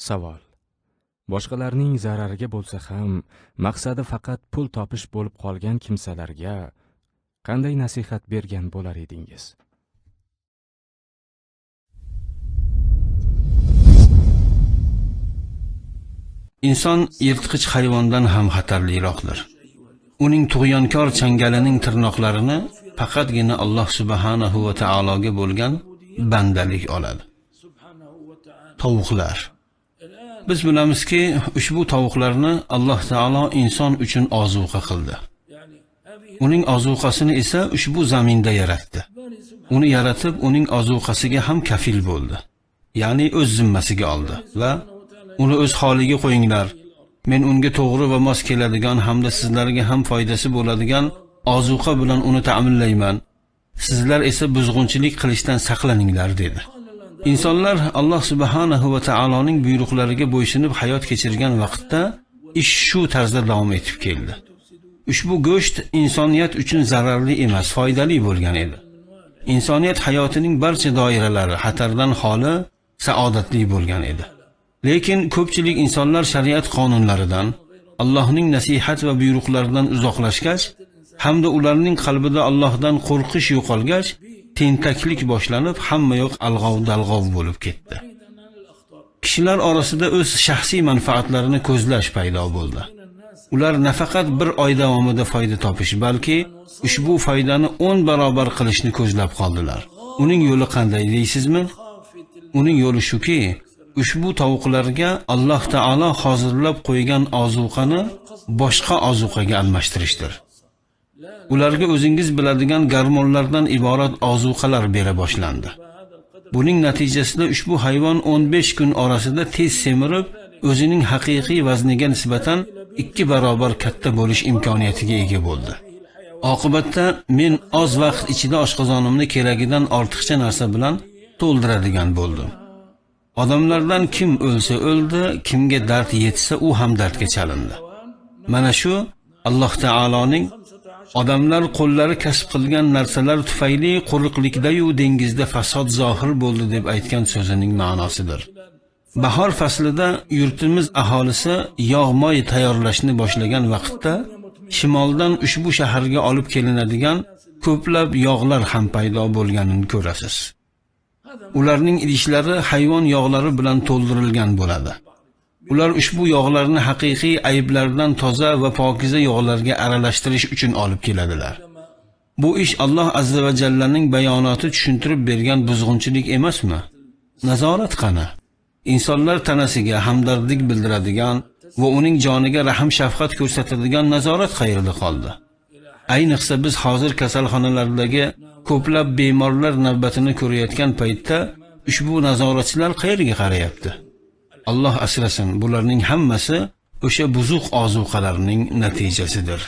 Savol: boshqalarning zarariga bo'lsa ham maqsadi faqat pul topish bo'lib qolgan kimsalarga qanday nasihat bergan bo'lar edingiz? Inson yirtqich hayvondan ham xatarliroqdir. Uning tug'yonkor changalining tirnoqlarini faqatgina Alloh subhanahu va taologa bo'lgan bandalik oladi. Tovuqlar. Biz bilamizki, ushbu tovuqlarni Alloh taolo inson uchun ozuqa qildi. Uning ozuqasini esa ushbu zaminda yaratdi. Uni yaratib, uning ozuqasiga ham kafil bo'ldi. Ya'ni o'z zimmasiga oldi va uni o'z holiga qo'yinglar. Men unga to'g'ri va mos keladigan hamda sizlarga ham foydasi bo'ladigan ozuqa bilan uni ta'minlayman. Sizlar esa buzg'unchilik qilishdan saqlaninglar dedi. Insonlar Alloh subhanahu va taoloning buyruqlariga bo'ysunib hayot kechirgan vaqtda ish shu tarzda davom etib keldi. Ushbu go'sht insoniyat uchun zararli emas, foydali bo'lgan edi. Insoniyat hayotining barcha doiralari xatardan xoli, saodatli bo'lgan edi. Lekin ko'pchilik insonlar shariat qonunlaridan, Allohning nasihat va buyruqlaridan uzoqlashgach, hamda ularning qalbida Allohdan qo'rqish yo'qolgach, tentaklik boshlanib, hamma yoq alg'ov-dalg'ov bo'lib ketdi. Kishilar orasida o'z shaxsiy manfaatlarini ko'zlash paydo bo'ldi. Ular nafaqat bir oy davomida foyda topish, balki ushbu foydani 10 barobar qilishni ko'zlab qoldilar. Uning yo'li qanday deysizmi? Uning yo'li shuki, ushbu tovuqlarga Alloh taolo hozirlab qo'ygan ozuqani boshqa ozuqaga almashtirishdir. Ularga o'zingiz biladigan gormonlardan iborat ozuqalar bera boshlandi. Buning natijasida ushbu hayvon 15 kun orasida tez semirib, o'zining haqiqiy vazniga nisbatan 2 barobar katta bo'lish imkoniyatiga ega bo'ldi. Oqibatda men oz vaqt ichida oshqozonimni keragidan ortiqcha narsa bilan to'ldiradigan bo'ldim. Odamlardan kim o'lsa o'ldi, kimga dard yetsa u ham dardga chalindi. Mana shu Alloh taoloning odamlar qo'llari kasb qilgan narsalar tufayli quruqlikda-yu dengizda fasod zohir bo'ldi deb aytgan so'zining ma'nosidir. Bahor faslida yurtimiz aholisi yog'-moy tayyorlashni boshlagan vaqtda shimoldan ushbu shaharga olib kelinadigan ko'plab yog'lar ham paydo bo'lganini ko'rasiz. Ularning idishlari hayvon yog'lari bilan to'ldirilgan bo'ladi. Ular ushbu yog'larni haqiqiy ayblardan toza va pokiza yog'larga aralashtirish uchun olib keladilar. Bu ish Alloh azza va jallaning bayonoti tushuntirib bergan buzg'unchilik emasmi? Nazorat qani? Insonlar tanasiga hamdardlik bildiradigan va uning joniga rahm-shafqat ko'rsatadigan nazorat qayerda qoldi? Ayniqsa biz hozir kasalxonalardagi ko'plab bemorlar navbatini ko'rayotgan paytda ushbu nazoratchilar qayerga qarayapti? Alloh asrasin, bularning hammasi o'sha buzuq ozuqalarning natijasidir.